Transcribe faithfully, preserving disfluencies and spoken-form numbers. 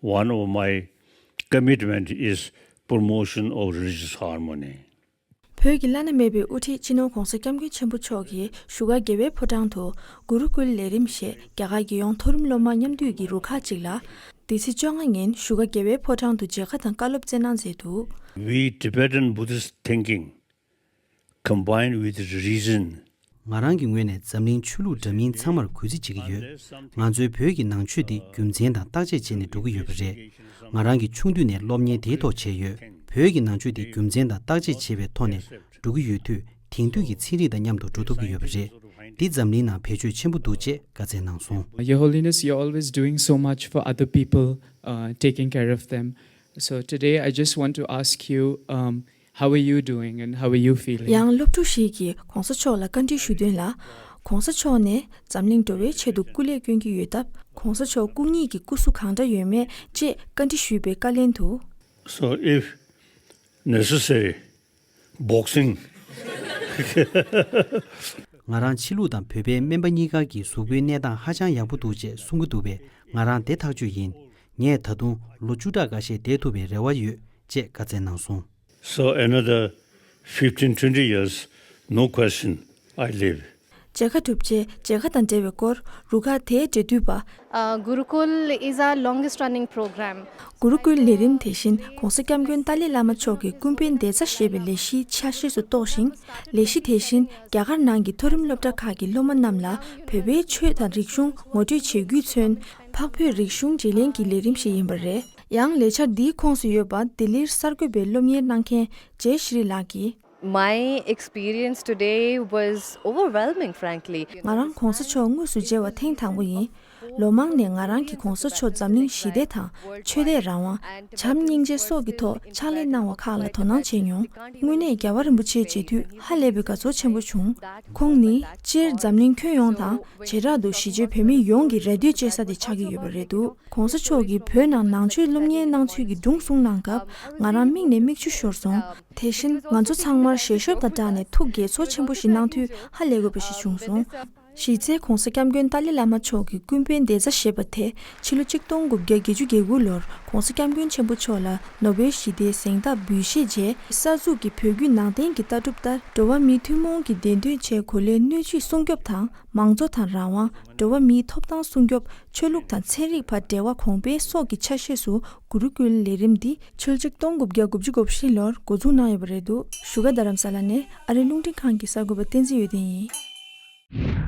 One of my commitment is promotion of religious harmony. བོད་ཀྱི་བླ་ན་མེད་པའི་དབུ་ཁྲིད་སྤྱི་ནོར་༧གོང་ས་༧སྐྱབས་མགོན་ཆེན་པོ་མཆོག་གིས་བཞུགས་སྒར་རྒྱལ་བའི་ཕོ་བྲང་དུ་གུ་རུ་ཀུལ་ལས་རིམ་ཞེས་རྒྱ་གར་རྒྱལ་ཡོངས་མཐོ་རིམ་སློབ་མ་མཉམ་འདུས་ཀྱི་རུ་ཁག་ཅིག་ལ། འདི་ཚེས་བཅོ་ལྔ་ཉིན་བཞུགས་སྒར་རྒྱལ་བའི་ཕོ་བྲང་དུ་མཇལ་ཁ་དང་བཀའ་སློབ་སྩལ་གནང་མཛད་འདུག We Tibetan Buddhist thinking combined with reason. ང་རང་གི་ངོས་ནས་འཛམ་གླིང་ཆོས་ལུགས་འདྲ་མིན་ཚང་མར་གུས་བརྩི་བྱེད་ཀྱི་ཡོད། ང་ཚོའི་བོད་ཀྱི་ནང་ཆོས་འདི་རྒྱུ་མཚན་དང་བརྟག་དཔྱད་བྱས་ནས་འགྲོ་གི་ཡོད་པ་རེད། ང་རང་གི་ཆུང་དུས་ནས་སློབ་གཉེར་དེའི་ཐོག་བྱས་ཡོད། བོད་ཀྱི་ནང་ཆོས་འདི་རྒྱུ་མཚན་དང་བརྟག་དཔྱད་བྱས་པའི་ཐོག་ནས་འགྲོ་གི་ཡོད་དུས། དེང་དུས་ཀྱི་ཚན་རིག་དང་མཉམ་དུ་འགྲོ་ཐུབ་ཀྱི་ཡོད་པ་རེད། འདི་འཛམ་གླིང་ནང་བེད་སྤྱོད་ཆེན་པོ་འདུག་ཅེས་བཀའ་སྩལ་གནང་སོང་། Your Holiness, you're always doing so much for other people, uh, taking care of them. So today, I just want to ask you, um, how are you doing and how are you feeling? ཡང་སློབ་ཕྲུག་ཞིག་གིས་གོང་ས་མཆོག་ལ་བཀའ་འདྲི་ཞུས་དོན་ལ། གོང་ས་མཆོག་ནས་འཛམ་གླིང་འགྲོ་བའི་ཆེད་དུ་སྐུ་ལས་བསྐྱོན་གྱི་ཡོད་སྟབས། གོང་ས་མཆོག་སྐུ་ཉིད་ཀྱི་སྐུ་གཟུགས་གང་འདྲ་ཡོད་མེད་ཅེས་བཀའ་འདྲི་ཞུས་པའི་བཀའ་ལན་དུ། So if necessary, boxing. ང་རང་ཕྱི་ལུགས་དང་བོད་པའི་སྨན་པ་གཉིས་ཀ་གིས་གཟུགས་པོའི་གནས་སྟངས་ཧ་ཅང་ཡག་པོ་འདུག་ཅེས་གསུང་གི་འདུག་པས། ང་རང་དེ་ཐག་གཅོད་ཡིན། ངས་ད་དུང་ལོ་བཅུ་ཕྲག་འགའ་ཤས་བསྡད་ཐུབ་པའི་རེ་བ་ཡོད་ཅེས་བཀའ་སྩལ་གནང་སོང་། So another fifteen, twenty years, no question, I live. མཇལ་ཁ་གྲུབ་རྗེས་མཇལ་ཁ་དང་འབྲེལ་བའི་སྐོར་རུ་ཁག་དེའི་འབྲེལ་མཐུད་པ། Uh, Gurukul is our longest running program. གུ་རུ་ཀུལ་ལས་རིམ་དེ་བཞིན་༧གོང་ས་༧སྐྱབས་མགོན་ཏཱ་ལའི་བླ་མ་མཆོག་གི་ཀུན་ཕན་བདེ་རྩ་ཞེས་པའི་ལས་གཞིའི་ཆ་ཤས་སུ་གཏོགས་ཤིང་། ལས་གཞི་དེ་བཞིན་རྒྱ་གར་ནང་གི་མཐོ་རིམ་སློབ་གྲྭ་ཁག་གི་སློབ་མ་རྣམས་ལ་བོད་པའི་ཆོས་དང་རིག་གཞུང་ངོ་སྤྲོད་བྱེད་རྒྱུས་མཚོན། འཕགས་བོད་རིག་གཞུང་བརྗེ་ལེན་གྱི་ལས་རིམ་ཞིག་ཡིན་པ་རེད། ཡང་ལས་འཆར་འདིའི་ཁོངས་སུ་ཡོད་པ་ལྡི་ལིར་གསར་འགོད་པའི་སློབ་གཉེར་གནང་མཁན་ཇེ་ཤི་རི་ལགས་ཀྱིས། My experience today was overwhelming, frankly. ང་རང་གོང་ས་མཆོག་དངོས་སུ་མཇལ་བ་ཐེངས་དང་པོ་ཡིན། ལོ་མང་ནས་ང་རང་གིས་གོང་ས་མཆོག་འཛམ་གླིང་ཞི་བདེ་དང་ཆོས་དད་རང་དབང་། བྱམས་སྙིང་རྗེ་སོགས་ཀྱི་ཐོག་ཕྱག་ལས་གནང་བ་ཁག་ལ་དོ་སྣང་བྱས་མྱོང་། དངོས་གནས་རྒྱལ་བ་རིན་པོ་ཆེ་མཇལ་དུས་ཧ་ལས་པའི་དགའ་ཚོར་ཆེན་པོ་བྱུང་། ཁོང་ནི་སྤྱིར་འཛམ་གླིང་ཁྱོན་ཡོངས་དང་། བྱེ་བྲག་ཏུ་གཞིས་བྱེས་བོད་མི་ཡོངས་ཀྱི་རེ་ལྟོས་བཅོལ་ས་དེ་ཆགས་ཀྱི་ཡོད་པ་རེད་འདུག་གོང་ས་མཆོག་གིས་བོད་ནང་ནང་ཆོས་སློབ་གཉེར་གནང་ཚུལ་གྱི་སྒྲུང་གསུངས་གནང་སྐབས་ང་རང་མིག་ནས་མིག་ཆུ་ཤོར་སོང་། དེ་བཞིན་ང་ཚོ་ཚང་མར་ཞལ་ཤོབ་དང་སྦྲགས་ནས་ཐུགས་དགྱེས་ཚོར་ཆེན་པོ་ཞིག་གནང་འདུག་ཧ་ལས་དགོས་པ་ཞིག་བྱུང་སོང་། གཞི་རྩའི་༧གོང་ས་༧སྐྱབས་མགོན་ཏཱ་ལའི་བླ་མ་མཆོག་གི་ཀུན་ཕན་བདེ་རྩ་ཞེས་པ་དེ་ཕྱི་ལོ་ཆིག་སྟོང་དགུ་བརྒྱ་བརྒྱད་ཅུ་གྱ་དགུ་ལོར་༧གོང་ས་༧སྐྱབས་མགོན་ཆེན་པོ་མཆོག་ལ་ནོ་བེལ་ཞི་བདེའི་གཟེངས་རྟགས་འབུལ་བཞེས་རྗེས་གསར་འཛུགས་ཀྱི་བོད་བརྒྱུད་ནང་བསྟན་གྱི་ལྟ་གྲུབ་ལྟར་འགྲོ་བ་མིའི་ཐུན་མོང་གི་བདེན་དོན་ཆེད་གོ་ལའི་སྣོད་བཅུད་སྲུང་སྐྱོབ་དང་། མང་གཙོ་དང་རང་དབང་། འགྲོ་བ་མིའི་ཐོབ་ཐང་སྲུང་སྐྱོབ། ཆོས་ལུགས་དང་ཚན་རིག་བར་འབྲེལ་བ་གོང་སྤེལ་སོགས་ཀྱི་ཆ་ཤས་སུ་གུ་རུ་ཀུལ་ལས་རིམ་འདི་ཕྱི་ལོ་ཆིག་སྟོང་དགུ་བརྒྱ་དགུ་བཅུ་གོ་བཞི་ལོར་འགོ་འཛུགས་གནང་ཡོད་པ་རེད་འདུག་བཞུགས་སྒར་རྡ་རམ་ས་ལ་ནས་ཨ་རིའི་རླུང་འཕྲིན་ཁང་གི་གསར་འགོད་པ་བསྟན་འཛིན་འོད་ལྡན་ཡིན།